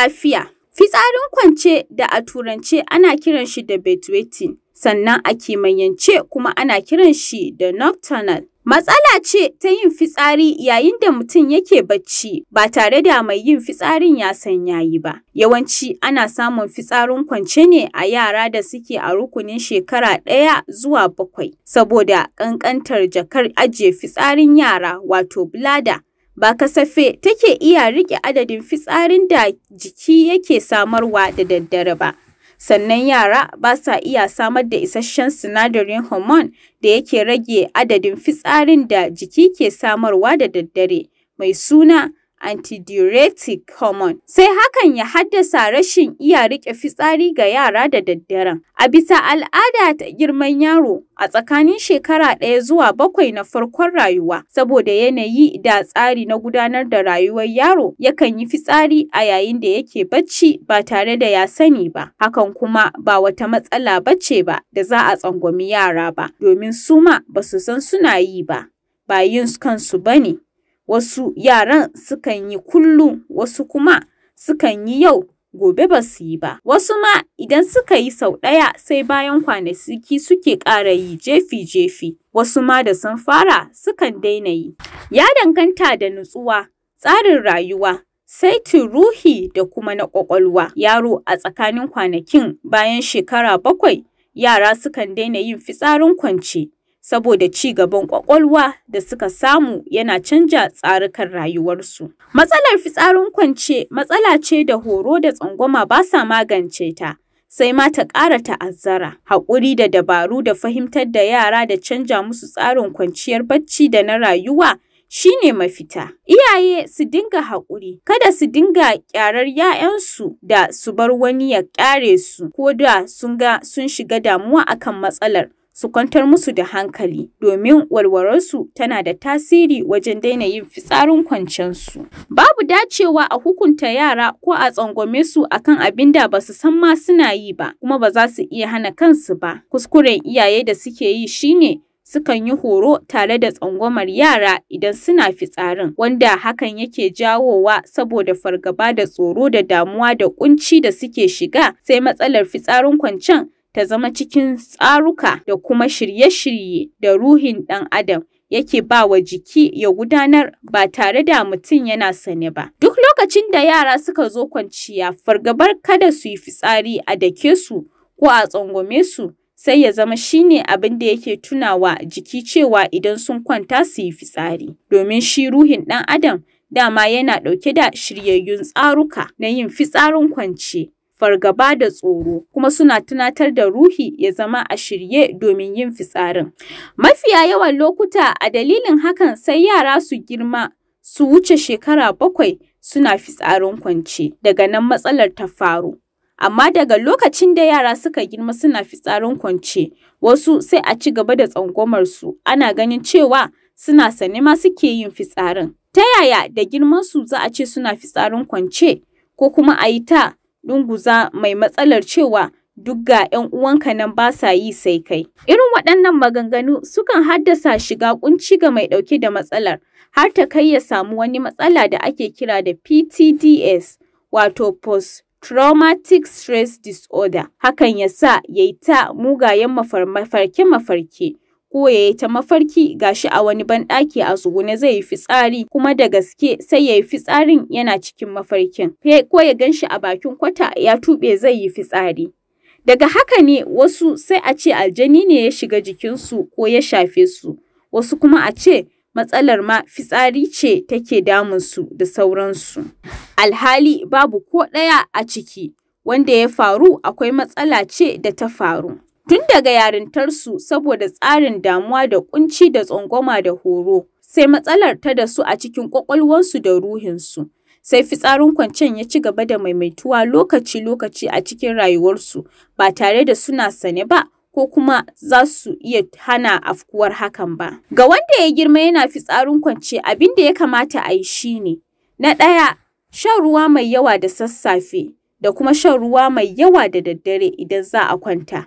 lafiya. Fitsarin kwance da a turance ana kiran shi da bedwetting, sannan a kimiyyance kuma ana kiran shi da nocturnal. Matsala ce ta yin fitsari yayin da mutum yake bacci ba tare da mai yin fitsarin ya san ya yi ba. Yawanci ana samun fitsarin kwance ne a yara da suke a rukunin shekara 1 zuwa 7, saboda ƙanƙantar jakar ajiye fitsarin yara, wato bladder, ba kasafai take iya riƙe adadin fitsarin da jiki yake samarwa da daddare ba. Sannan yara ba sa iya samar da isasshen sinadarin hormone da yake rage adadin fitsarin da jiki ke samarwa da daddare, mai suna antidiuretic hormone. Sai hakan ya haddasa rashin iya riƙe fitsari ga yara da daddaren. A bisa al'ada ta girman yaro a tsakanin shekara 1 zuwa 7 na farkon rayuwa, saboda yanayi da tsari na gudanar da rayuwar yaro, yakan yi fitsari a yayin da yake bacci ba tare da ya sani ba. Hakan kuma ba wata matsala ba ce ba da za a tsangwami yara ba, domin su ma ba su san suna yi ba, ba yin kansu ba ne. Wasu yaran sukan yi kullum, wasu kuma sukan yi yau, gobe ba su yi ba. Wasu ma idan suka yi sau ɗaya, sai bayan kwanaki suke ƙara yi jefi-jefi. Wasu ma da sun fara sukan daina yi. Ya danganta da nutsuwa, tsarin rayuwa, saitin ruhi da kuma na ƙwaƙwalwa. Yaro a tsakanin kwanakin bayan shekara 7, yara sukan daina yin fitsarin kwance, saboda ci gaban ƙwaƙwalwa da suka samu yana canja tsarukan rayuwarsu. Matsalar fitsarin kwance matsala ce da horo da tsangwama ba sa magance ta, sai ma ta ƙara ta'azzara. Haƙuri da dabaru da fahimtar da yara da canja musu tsarin kwanciyar bacci da na rayuwa shi ne mafita. Iyaye su dinga haƙuri, kada su dinga ƙyarar 'ya'yansu da su bar wani ya ƙyare su ko da sun ga sun shiga damuwa akan matsalar. Su kwantar musu da hankali, domin walwalarsu tana da tasiri wajen daina yin fitsarin kwancensu. Babu dacewa a hukunta yara ko a tsangwame su akan abin da ba su san ma suna yi ba, kuma ba za su iya hana kansu ba. Kuskuren iyaye da suke yi shi ne sukan yi horo tare da tsangwamar yara idan suna fitsarin, wanda hakan yake jawowa saboda fargaba da tsoro da damuwa da ƙunci da suke shiga, sai matsalar fitsarin kwancen ta zama cikin tsaruka da kuma shirye-shirye da ruhin ɗan adam yake ba wa jiki ya gudanar ba tare da mutum yana sane ba. Duk lokacin da yara suka zo kwanciya, fargabar kada su yi fitsari a dake su ko a tsangwame su sai ya zama shi ne abin da yake tunawa jiki cewa idan sun kwanta su yi fitsari. Domin shi ruhin ɗan adam dama yana ɗauke da shiryayyun tsaruka na yin fitsarin kwance, fargaba da tsoro, kuma suna tunatar da ruhi ya zama a shirye domin yin fitsarin. Mafiya yawan lokuta, a dalilin hakan sai yara su girma su wuce shekara 7 suna fitsarin kwance, daga nan matsalar ta faru. Amma daga lokacin da yara suka girma suna fitsarin kwance, wasu sai a ci gaba da tsangwamar su, ana ganin cewa suna sane ma suke yin fitsarin. Ta yaya da girmansu za a ce suna fitsarin kwance? Ko kuma a yi ta ɗunguza mai matsalar cewa duk ga 'yan uwanka nan ba sa yi sai kai. Irin waɗannan maganganu sukan haddasa shiga ƙunci ga mai ɗauke da matsalar, har ta kai ya samu wani matsala da ake kira da PTDS, wato Post Traumatic Stress Disorder. Hakan ya sa ya yi ta mugayen mafarke-mafarke, ko ya yi ta mafarki ga shi a wani banɗaki a tsugune zai yi fitsari, kuma da gaske sai ya yi fitsarin yana cikin mafarkin, ko ya gan shi a bakin kwata ya tuɓe zai yi fitsari. Daga haka ne wasu sai a ce aljani ne ya shiga jikinsu ko ya shafe su, wasu kuma a ce matsalar ma fitsari ce take damunsu da sauransu. Alhali babu ko ɗaya a ciki wanda ya faru, akwai matsala ce da ta faru tun daga yarintarsu saboda tsarin damuwa da ƙunci da tsangwama da horo, sai matsalar ta dasu a cikin ƙwaƙwalwarsu da ruhinsu. Sai fitsarin kwancen ya ci gaba da maimaituwa lokaci-lokaci a cikin rayuwarsu ba tare da suna sane ba ko kuma za su iya hana afkuwar hakan ba. Ga wanda ya girma yana fitsarin kwance, abin da ya kamata a yi shi ne: na ɗaya, shan ruwa mai yawa da sassafe da kuma shan ruwa mai yawa da daddare idan za a kwanta.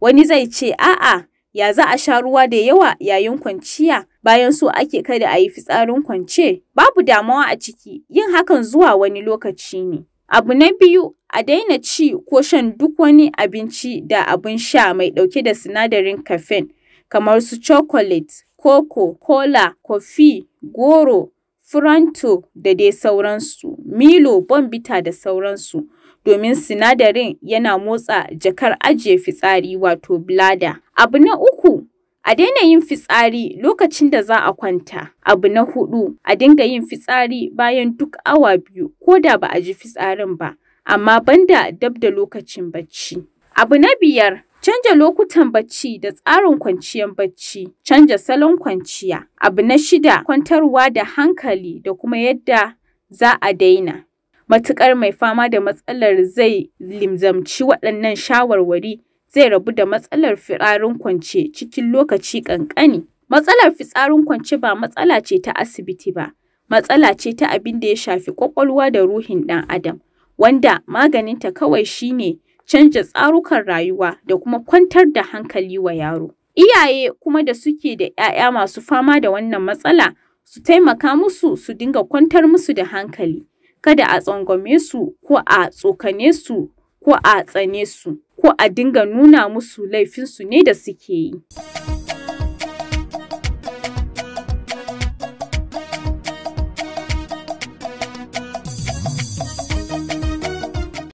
Wani zai ce a'a, ya za a sha ruwa da yawa yayin kwanciya bayan so ake kada a yi fitsarin kwance? Babu damuwa a ciki, yin hakan zuwa wani lokaci ne. Abu na biyu, a daina ci ko shan duk wani abinci da abin sha mai ɗauke da sinadarin caffeine kamar su chocolate, koko, kola, kofi, goro, furanto da dai sauransu, milo, bombita da sauransu. Domin sinadarin yana motsa jakar ajiye fitsari wato bladder. Abu na uku, a daina yin fitsari lokacin da za a kwanta. Abu na huɗu, a dinga yin fitsari bayan duk awa 2 ko da ba a ji fitsarin ba, amma banda dab da lokacin bacci. Abu na biyar, canja lokutan bacci da tsarin kwanciyar bacci, canja salon kwanciya. Abu na shida, kwantarwa da hankali da kuma yadda za a daina. Matuƙar mai fama da matsalar zai lizimci waɗannan shawarwari zai rabu da matsalar fitsarin kwance cikin lokaci ƙanƙani. Matsalar fitsarin kwance ba matsala ce ta asibiti ba, matsala ce ta abin da ya shafi ƙwaƙwalwa da ruhin ɗan adam, wanda maganinta kawai shi ne canja tsarukan rayuwa da kuma kwantar da hankali wa yaro. Iyaye kuma da suke da ‘ya'ya masu fama da wannan matsala su taimaka musu su dinga kwantar musu da hankali, kada a tsangwame su ko a tsokane su ko a tsane su ko a dinga nuna musu laifinsu ne da suke yi.